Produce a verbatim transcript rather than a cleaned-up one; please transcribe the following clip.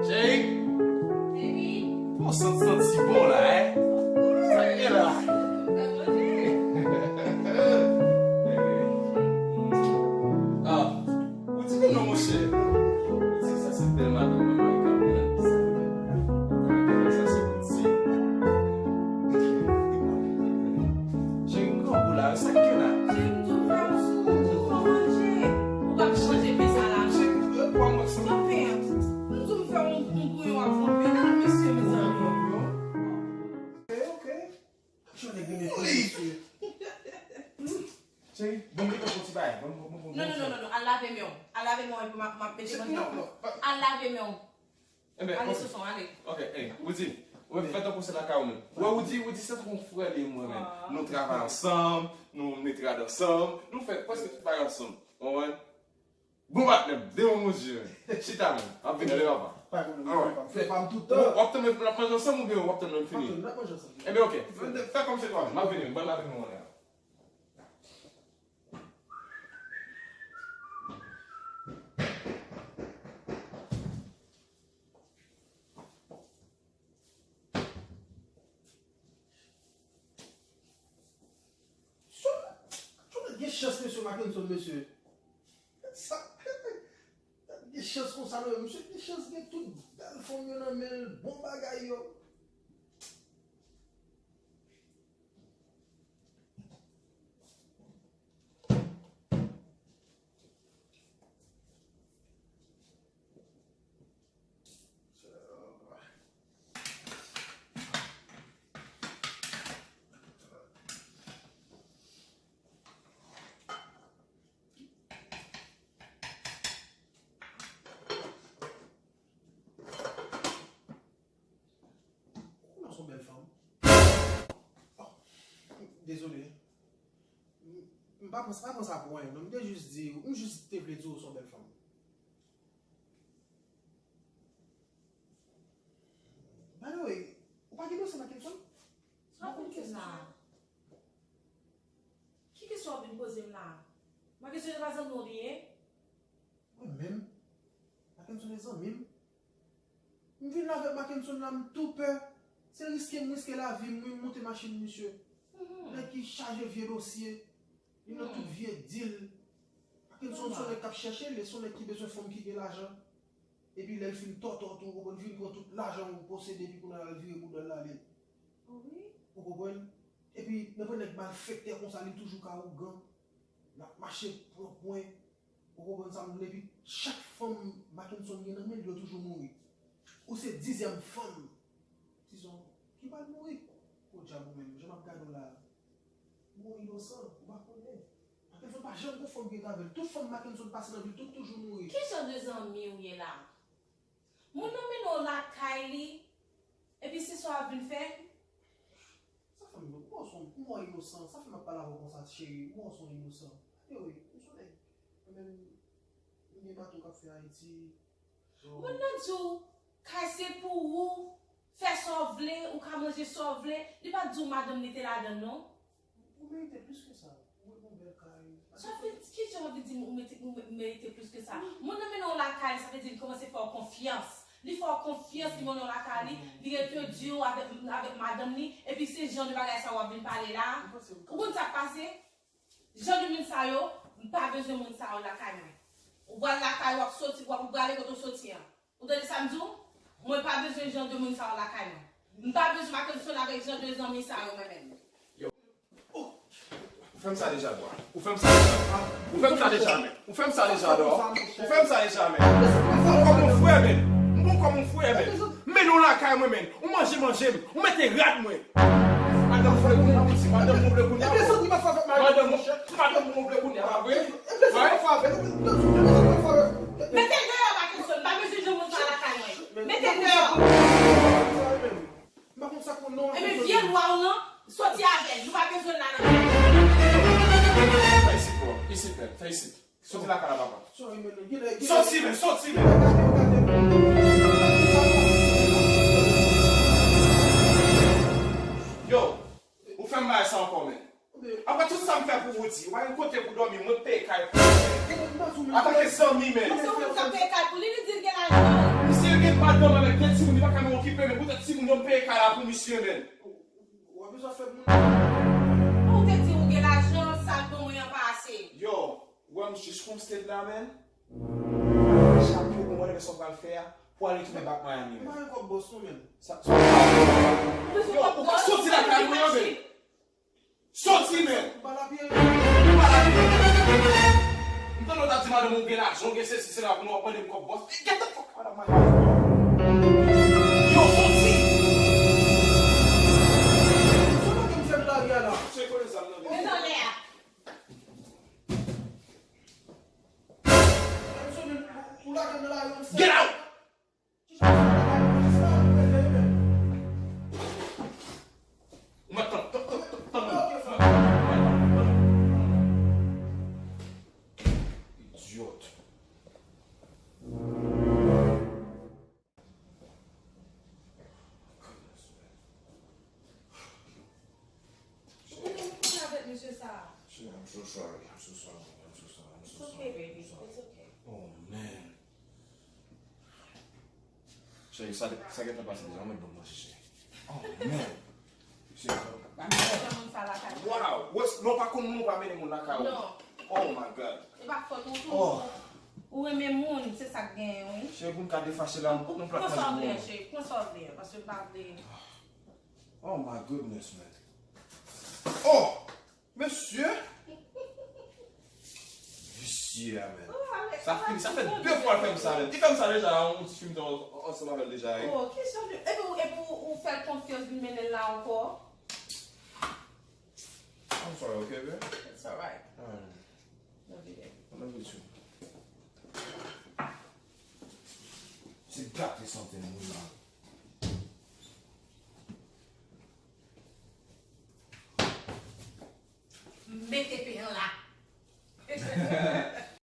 Cheri, bon, sant, santi bon la, hein? Sa k gen la? Ah, ou di non, monchè. Ou di sa se bèl madanm mwen, mwen ka mwen. Sa se pou di. Cheri, m grangou la, sa k gen la? Cheri, m di w fè yon sou, m di w fè yon manje. Ou pa vin manje pen sa la, non? Cheri, pwa m wè sa. Nan pen an. M di w m fè yon, yon bouyon avè yon pen. Gade mesye, mezanmi. Ok, ok. Cheri, bon, m te fè yon ti bagay. Bon, bon, bon, bon, non, non, non, non, non. Al lave men w. Al lave men w epi m ap, m ap mete manje la. Al lave men w. Enben, ale, ok. Soson, ale. Ok, ey, Woody, ou fè tankou se lakay ou menm. Wè, Woody, Woody se tankou yon frè li ye mwen menm. Nou travay ansanm, nou mete rad ansanm, nou fè prèske tout bagay ansanm. Ou konprann? Bon patnè m, demen Bondye, chita menm. Ap vini, ale papa. Pa gen pwoblèm, papa. Fè pa m tout tan. W ap tann mwen pou n ap manje ansanm oubyen w ap tann mwen fini? N ap manje ansanm. Enben, ok. Fè, fè kòm se twa menm. M ap vini, ban m avèk nou anlè a. Son, son gen chans, mesye Mackenson, mesye. Sa, gen chans konsa, non, mesye gen chans gen tout bèl fanm yo nan men l, bon bagay yo. Ou konnen se yon bèl fanm. Oh, dezole. M, m pa pran, pa pran sa pou anyen, non. M te jis di, m jis te vle di w se yon bèl fanm. By the way, ou pa gen dosye Mackenson? Sa w ap vin di m la? Ki kesyon w ap vin poze m la? Mackenson se pa zanmi w li ye? Mwen menm? Mackenson se zanmi m? M vin la avèk Mackenson la, m tou pè. Se riske m riske lavi m, wi, m monte machin misye. Nèg ki chaje vye dosye. Li nan tout vye dil. Mackenson se yon nèg k ap chèche, li se yon nèg ki bezwen fanm ki gen lajan. Epi lè l fin tòtò tou, ou konprann, vin pran tout lajan ou posede, epi kounye a l vire bouda l ale. Ou konprann? Epi, nenpòt nèg malfektè konsa, li toujou ka ougan. L ap mache pran pwen. Ou konprann sa m vle di? Epi chak fanm Mackenson gen nan men l, yo toujou mouri. Ou se dizyèm fanm, dizon, ki pral mouri. Podyab ou menm, jan m ap gade w la, ou inosan, ou pa konnen. Mackenson pa janm gon fanm ki rete avè l. Tout fanm Mackenson pase nan vi l, tout toujou mouri. Ki jan de zanmi w ye la? Moun nan mennen w lakay li, epi se sa w ap vin fè? Sa fè m, ou wè w se yon, ou wè w inosan, sa fè m ap pale avè w konsa, cheri, ou wè w se yon inosan. Gade wi, ou se yon nèg, mwen menm, m gen bato k ap fè Ayiti. Moun nan di w, kay se pou ou, fè sa w vle, ou ka manje sa w vle, li pa t di w madanm li te ladan l non. Ou merite plis ke sa. Ou gon bèl kay. Sa vle di, ki jan w ap vin di m ou mete, ou me- merite plis ke sa? Moun nan mennen w lakay, sa vle di li kòmanse fè w konfyans. Li fè w konfyans, li mennen w lakay li, li entwodui w avèk, avèk madanm li, epi se jan de bagay sa w ap vin pale la. Ou konn sa k pase? Jan de moun sa yo, m pa bezwen moun sa yo lakay mwen. Ou pral lakay, w ap soti, w ap, ou prale kote w soti an. Ou tande sa m di w? Mwen pa bezwen jan de moun sa yo lakay mwen. M pa bezwen Mackenson avèk jan de zanmi sa yo mwen menm. Yo. Ou fè m sa deja, bwa. Ou fè m sa deja. Ou fè m sa deja, men. Ou fè m sa deja, dò. Ou fè m sa deja, men. M bon kòm yon frè, men. M bon kòm yon frè, men. M mennen w lakay mwen, men. Ou manje manje m. Ou mete rad mwen. Madanm vle kounye a, piti, madanm nou vle kounye a. Madanm, madanm nou vle kounye a, pa vre? Mete l deyò, Mackenson, m pa bezwen jan moun sa lakay mwen. Mete l deyò. Ebyen, vye lwa w lan, soti avè l. Nou pa bezwen l la nan kay la. Fè isit, bro. Isit, men. Fè isit. Soti lakay la, papa. Soti, men, soti, men. Yo, ou fè m bay sa ankò, men. Apre tout sa m fè pou Woody, ou pa gen kote pou dòmi, mwen peye kay pou ou. Antanke zanmi, men. Paske ou moun sa peye kay pou li, li di l gen lajan. Misye gen madanm avèk de timoun, li pa ka menm okipe, men poutèt timoun yo, m peye kay la pou misye, men. Ou ap bezwen fè moun. Ou te di ou gen lajan, sa l ban mwen an pa ase. Yo, ou wè m jis kon stèd la, men. Chak jou, ou wè sa w pral fè a, pou al retounen back Miami, men. M pa gen kòb bòs, non, men. Sa, sa. Yo, ou pa soti lakay mwen, men. Soti, men! Ou pa la pye. Ou pa la pye. M tande w t ap di madanm ou gen lajan, ou gen sesi, sela, kounye a w ap mande m kòb bòs. Get the fuck out of my house, bro. Yo, soti! Soti ke m fè m lage a la. Che konnen sa m nan men. Met anlè a. Ou lage m nan lari, ou Get out! Ou mèt tann, tann, tann, tann, tann. Idiot. Ou te koute avèk mesye sa a? Shit, I'm so sorry. I'm so sorry. I'm so sorry. I'm so sorry. It's okay, baby. It's okay. Oh, man. Cheri, sa, sa gentan pase deja, mwen ban m manje, cheri. Oh, man. Cheri, pa mennen moun sa lakay. Wow. Wes, non, pa konn moun, pa mennen moun lakay ou. Non. Oh my God. Se pa fòt ou tou. Oh. Ou renmen moun, se sa k genyen, wi. Cheri, pou m ka defache la, m pran plat manje pou mwen. Pran sa w vle, cheri. Pran sa w vle, paske m pa vle. Oh my goodness, man. Oh! Mesye! Visye a, man. Sa fini, sa fè de fwa l fè m sa, man. Li fè m sa deja, yon ti fim ansanm avè l deja, wi. Oh, kesyon de, epi ou, epi ou, ou fè l konfyans vin mennen l la ankò? I'm sorry, okay, babe? It's alright. Alright. Love you, babe. I love you too. Se gate sante moun la. Mete pen an la.